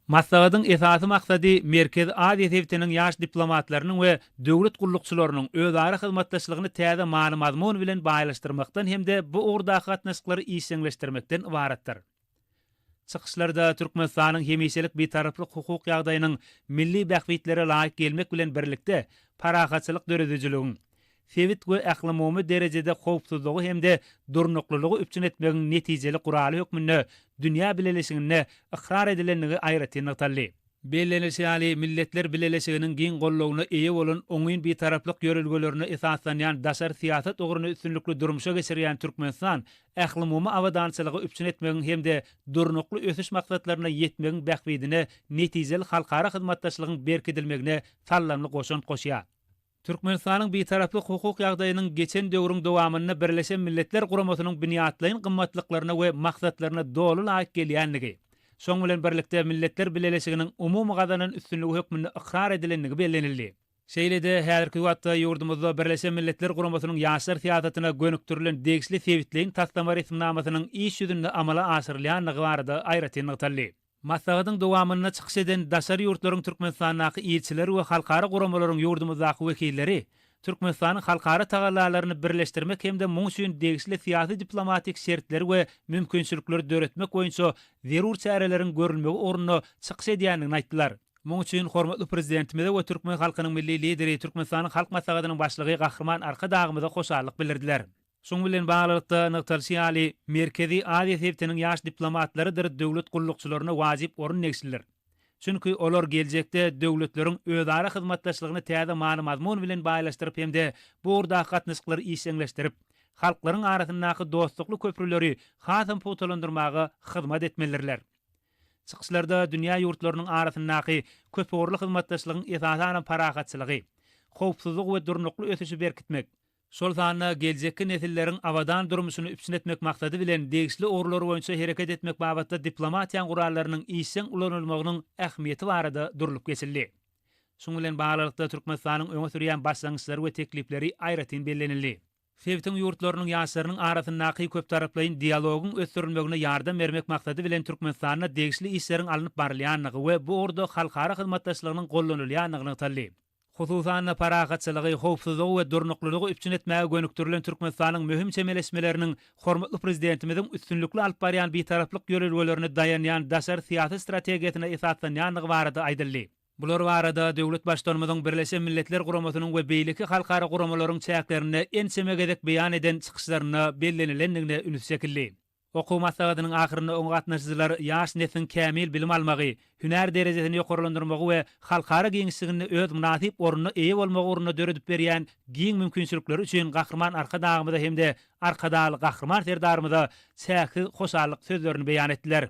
Maslahatyň esasy maksady Merkezi Aziýa sebitiniň ýaş diplomatlarynyň we döwlet gullukçylarynyň özara hyzmatdaşlygyny täze many-mazmun bilen baýlaşdyrmakdan hem-de bu ugurdaky gatnaşyklary işjeňleşdirmekden ybaratdyr. Çykyşlarda Türkmenistanyň hemişelik Bitaraplyk hukuk ýagdaýynyň milli bähbitlere laýyk gelmek bilen birlikde, parahatçylyk döredijiligiň, sebit we ählumumy derejede howpsuzlygy hem-de durnuklylygy üpjün etmegiň netijeli guraly hökmünde dünýä bileleşiginde ykrar edilendigi aýratyn nygtaldy. Bellenilişi ýaly, Milletler Bileleşiginiň giň goldawyna eýe bolan oňyn Bitaraplyk ýörelgelerine esaslanýan daşary syýasat ugruny üstünlikli durmuşa geçirýän Türkmenistan ählumumy abadançylygy üpjün etmegiň hem-de Durnukly ösüş maksatlaryna ýetmegiň bähbidine netijeli halkara hyzmatdaşlygyň berkidilmegine saldamly goşant goşýar. Türkmenistanyň Bitaraplyk hukuk ýagdaýynyň geçen döwrüň dowamynda Birleşen Milletler Guramasynyň binýatlaýyn gymmatlyklaryna we maksatlaryna doly laýyk gelýändigi, şoň bilen birlikde Milletler Bileleşiginiň umumy gazanan üstünligi hökmünde ykrar edilendigi bellenildi. Şeýle-de, häzirki wagtda ýurdumyzda Birleşen Milletler Guramasynyň ýaşlar syýasatyna gönükdirilen degişli sebitleýin taslama resminamasynyň iş ýüzünde amala aşyrylýandygy barada aýratyn nygtaldy. Maslahatyň dowamynda çykyş eden daşary ýurtlaryň Türkmenistandaky ilçileri we halkara guramalaryň ýurdumyzdaky wekilleri Türkmenistanyň halkara tagallalaryny birleşdirmek hem-de muň üçin degişli syýasy-diplomatik şertleri we mümkinçilikleri döretmek boýunça zerur çäreleriň görülmegi ugrunda çykyş edýändigini aýtdylar. Muň üçin hormatly Prezidentimize we türkmen halkynyň Milli Lideri, Türkmenistanyň Halk Maslahatynyň Başlygy Gahryman Arkadagymyza hoşallyk bildirdiler. Şunuň bilen baglylykda, nygtalyşy ýaly, Merkezi Aziýa sebitiniň ýaş diplomatlarydyr döwlet gullukçylaryna wajyp orun degişlidir. Çünki olar geljekde döwletleriň özara hyzmatdaşlygyny täze many-mazmun bilen baýlaşdyryp hem-de bu ugurdaky gatnaşyklary işjeňleşdirip, halklaryň arasyndaky dostlukly köprüleri hasam pugtalandyrmaga hyzmat etmelidirler. Çykyşlarda dünýä ýurtlarynyň arasyndaky köpugurly hyzmatdaşlygyň esasanam parahatçylygy, howpsuzlygy we durnukly ösüşi berkitmek, şol sanda geljekki nesilleriň abadan durmuşyny üpjün etmek maksady bilen degişli ugurlar boýunça hereket etmek babatda diplomatiýanyň gurallarynyň işjeň ulanylmagynyň ähmiýeti barada durlup geçildi. Şunuň bilen baglylykda, Türkmenistanyň öňe sürýän başlangyçlary we teklipleri aýratyn bellenildi. Sebitiň ýurtlarynyň ýaşlarynyň arasyndaky köptaraplaýyn dialogyň ösdürilmegine ýardam bermek maksady bilen Türkmenistanda degişli işleriň alnyp barylýandygy we bu ugurda halkara hyzmatdaşlygynyň gollanylýandygy nygtaldy. Hususan-da, parahatçylygy, howpsuzlygy we durnuklylygy üpjün etmäge gönükdirilen Türkmenistanyň möhüm çemeleşmeleriniň hormatly Prezidentimiziň üstünlikli alyp barýan bitaraplyk ýörelgelerine daýanýan daşary syýasy strategiýasyna esaslanýandygy barada aýdyldy. Bular barada döwlet Baştutanymyzyň Birleşen Milletler Guramasynyň we beýleki halkara guramalaryň çäklerinde ençeme gezek beýan eden çykyşlarynda bellenilendigine üns çekildi. Okuw maslahatynyň ahyrynda oňa gatnaşyjylar ýaş nesliň kämil bilim almagy, hünär derejesini ýokarlandyrmagy we halkara giňişliginde öz mynasyp ornuna eýe bolmagy ugrunda döredip berýän giň mümkinçilikleri üçin Gahryman Arkadagymyza hem-de Arkadagly Gahryman Serdarymyza çäksiz hoşallyk sözlerini beýan etdiler.